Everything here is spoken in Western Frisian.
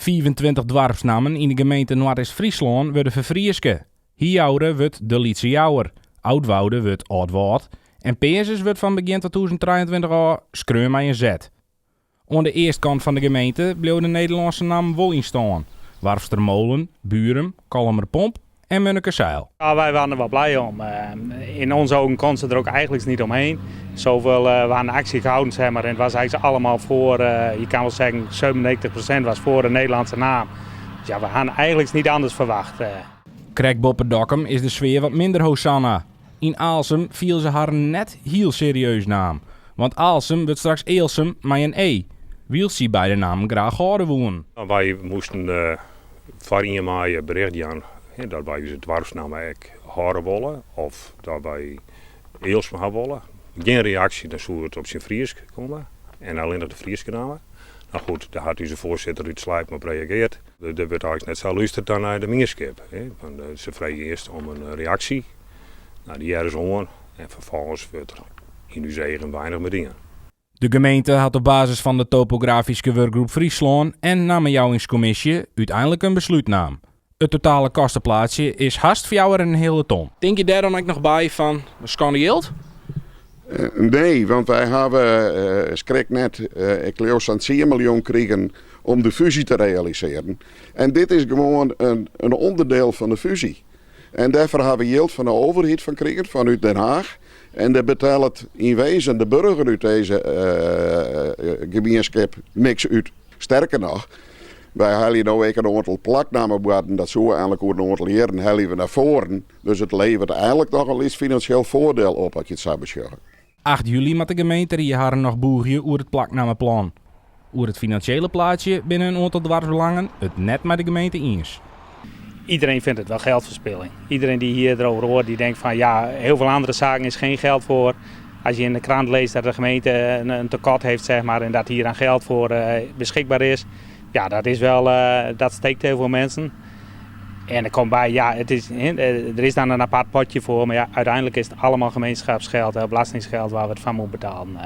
25 doarpsnammen yn de gemeente Noardeast-Fryslân wurde ferfryske. Hiaure wurdt De Lytse Jouwer, Oudwoude wurdt Aldwâld en Peazens wurdt fan begjin 2023 ôf skreaun mei in Z. Oan de eastkant fan de gemeente bliuwe de Nederlânske nammen wol yn stân, Warfstermolen, Burum, Kollumerpomp en Munnekezijl. Ja, wij waren er wel blij om. In onze ogen kon ze er ook eigenlijk niet omheen. Zoveel waren actie gehouden, zeg maar. En het was eigenlijk allemaal voor, je kan wel zeggen, 97% was voor de Nederlandse naam. Dus ja, we hadden eigenlijk niet anders verwacht. Krekt boppe Dokkum is de sfear wat minder hosanna. Yn Aalsum fiele se harren net hiel serieus naam. Want Aalsum wurdt straks Ealsum mei in E, wylst sy beide nammen graach hâlde woenen. Wy moasten foar ien maaie bericht jaan dat wy ús doarpsnamme ek hâlde wolle of dat wy Ealsum ha wolle. Gjin reaksje, dan soe it op syn Frysk komme en allinnich de Fryske namme. No goed, dêr hat ús foarsitter út Slijpen op reageard. Der wurdt eigentlik net sa lústerd dan nei de mienskip. Se freegje earst om in reaksje. No, dy hearre se oan en ferfolgens wurdt der yn ús eagen weinich mear dien. De gemeente hat op basis fan de Topografyske Wurkgroep Fryslân en Nammejouwingskommisje úteinlik in beslút naam. It totale kosteplaatsje is hast fjouwer en in heale ton. Tinke je dêr dan ek noch by fan skande jild? Nee, want wy hawwe skrik net, ik leau sa'n tsien miljoen krigen om de fúzje te realisearjen. En dit is gewoan in ûnderdiel fan de fúzje. En dêrfoar hawwe we jild fan de overheid fan krigen, fanút Den Haag. En dêr betellet yn wezen de burger út dizze gemienskip niks út. Sterker noch, wy helje no ek in oantal plaknammebuorden, dat soe eigenlik oer in oantal jierren helje we nei foaren. Dus it leveret eigenlik noch in lyts finansjeel foardiel op as je it sa besjogge. 8 july moat de gemeenterie harren noch bûgje oer it plaknammeplan. Oer it finansjele plaatsje binne in oantal doarpsbelangen it net mei de gemeente iens. Iedereen vindt het wel geldverspilling. Iedereen die hier erover hoort, die denkt van ja, heel veel andere zaken is geen geld voor. Als je in de krant leest dat de gemeente een tekort heeft, zeg maar, en dat hier aan geld voor beschikbaar is. Ja, dat is wel, dat steekt heel veel mensen. En er komt bij, ja, het is, er is dan een apart potje voor, maar ja, uiteindelijk is het allemaal gemeenschapsgeld, belastingsgeld waar we het van moeten betalen.